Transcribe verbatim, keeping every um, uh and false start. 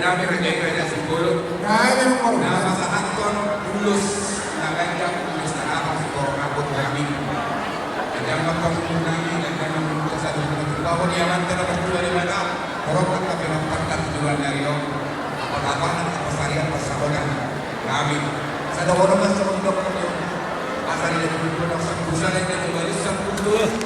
Hami raja i, raja Simbolon. Raja Simbolon. Na pasahathon ulos na ganjang, ulos na rap, tu borok nami. Ganjang ma pangurupion nami, ganjang ma pangurupion nami. Bahwa ni amanta na martua Debata, borok nami, na pinampang nami tu joloan ni ari on. Apa-apa na pasarian pasahaton nami. Sada boru ma songon dok. Asa di dalam pun nang sambusa dan dari balik sambusa.